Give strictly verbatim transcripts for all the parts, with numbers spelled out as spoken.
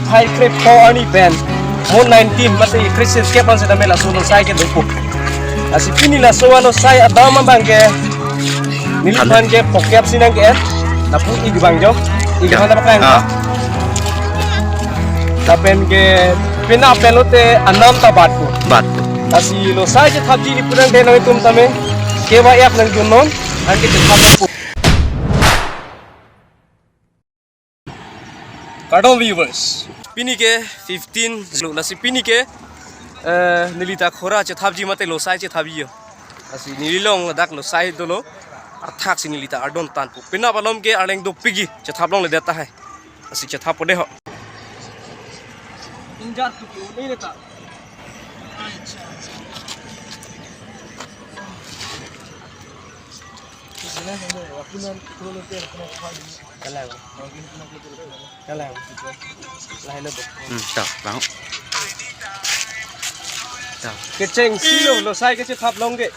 Niphai krepho arni pen Mon nineteen mate kresirkep an setame laso losai ke dopo. Lasi pini laso alosai adam abang ke neliphan ke phokep si nang ke-en. Lapu ik abang jo. Ik abang ta paklang. Ah. Lapen ke penap pen lote anam ta batpo. Batpo. Lasi losai chethapji ili pu tangte nanglitum tame K Y F nangdunnon, anke chethap nangpo. Kardom viewers. Pini ke fifteen lo, lasi pini ke, eh, neli ta khora chethapji mate losai chethapji jo. Lasi neli along ladak losai dolo. Athak si neli ta ardon tanpo. Penap alom ke arleng dopikji, chethap longledet tahai. Lasi chethappo dei ho. Injar tu ko ni ta. Kalang. Kalang. Lahai lo bo. Hmm, ta, bang. Ta. Kechengsi lo, losai kechethap along ke.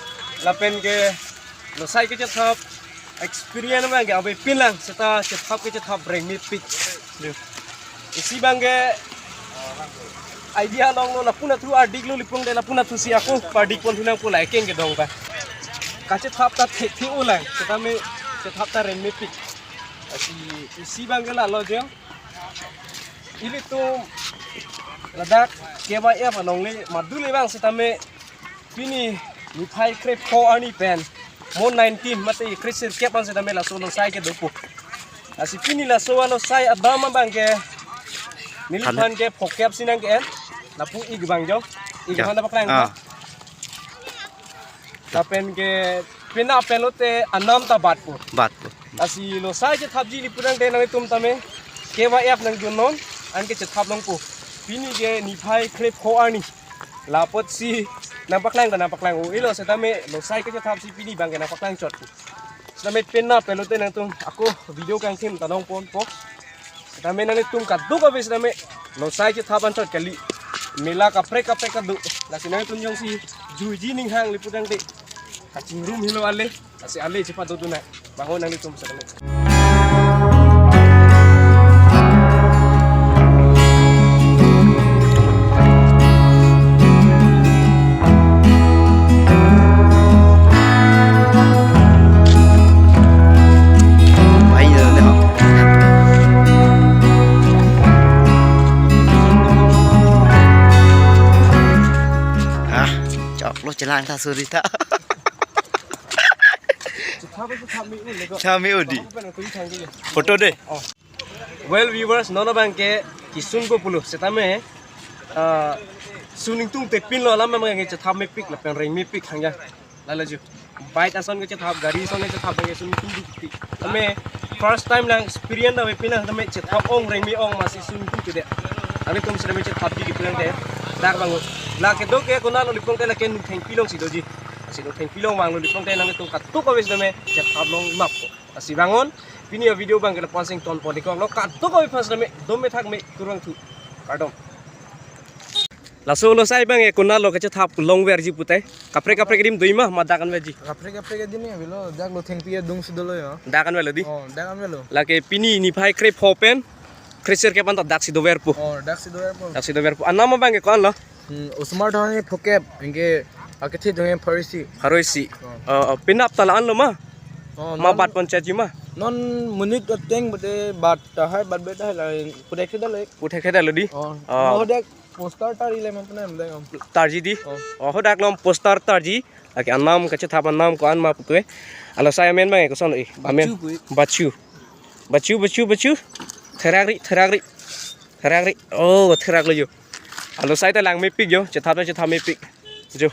Lapen ke losai kechethap experience abang ke avepin lang, seta chethap kechethap rengmepik. Isi abang ke idea longlo, lapu nathu ardik lo ili pu tangte, lapu nathu si ako pardik pon thu nangpo, la ekeng kedong ba. Kachethap ta thekthe-o lang, setame chethap ta rengmepik. Lasi isi abang ke lalo jo. Ilitum ladak K Y F alongle madu le abang setame pini niphai krepho arni pen Mon nineteen mate kresirkep an setame laso losai ke dopo. Lasi pini laso alosai adam abang ke neliphan ke phokep si nang ke-en. Lapu ik abang jo. Ik abang ta paklang. Ah. Lapen ke penap pen lote anam ta batpo. Batpo. Lasi losai chethapji ili pu tangte nanglitum tame K Y F nangdunnon, anke chethap longpo. Pini ke niphai krepho arni. Lapotsi nangpaklang ta nangpaklang-o-elo setame losai kechethap si pini abang ke nangpaklang chotpo. Setame penap pen lote nangtum ako video kangthim ta nangponpo. Setame nanglitum kadokave setame losai chethap anchot kali. Mela kaprek kaprek kedo. Lasi nanglitum jongsi juiji ning hang ili pu tangte kachingrum helo ale. Lasi ale chepadodun nang. Bang-o nanglitum setame. Ah, choklo chelang ta suri ta. Chethap, chethap me-o le ko. Chethap me-o dei. Photo dei. Oh. Well, viewers, non abang ke kesun ko pulo. Setame, ah, sun ingtungte pinlo alam abang ke chethap mepik lapen rengmepik hangja. Lalo jo. Bike ason kechethap, gari ason kechethap abang ke sun ingtung dukti. Tame first time lang experience avepin lang tame chethap ong rengme ong masi sun ingtungte dei. Nanglitum setame chethapji ili pu tangte. Dak bang-o. La kedo ke konatlo ili pu tangte lake Nongthengpi along si doji. Lasi Nongthengpi along vanglo ili pu tangte nanglitum kadokave setame chethap longnappo. Lasi bang-o, pini avideo abang ke lapu-an si ingtonpo dei ko, lo kadokave aphan setame dome thakme kurvangthu. Kardom. Laso losai abang ke konatlo kachethap longverji pute? Kaprek kaprek adim do ma, ma dak anverji? Kaprek kaprek adim ya, avelo, dak Nongthengpi adung si dolo ya. Dak anverlo dei? Oh, dak anverlo. Lake pini niphai krepho pen kresirkep an ta dak si doverpo. Oh, dak si doverpo. Dak si doverpo. Anam abang ke ko-anlo? Hmm, osomar thani phokep, anke akethe thani pharo isi. Pharo isi. Oh. Oh, oh, penap ta la-anlo ma? Oh, ma non bat pon chaji ma? Non monit ateng bade bat tahai, bat be tahai la puthekthe detlo. Puthekthe detlo dei? Oh. Oh. Hadak poster tarji le ma puna mdeng am. Tarji dei? Oh. Oh, hadak alom poster tarji. Lake anam kachethap anam ko-an ma pute. Alosai amen abang ke koson, eh, amen? Bachu pui. Bachu. Bachu, bachu, bachu. Therakri, therakri. Therakri. Oh, theraklo jo. Alosai ta lang mepik jo. Chethap ta chethap mepik. Jo.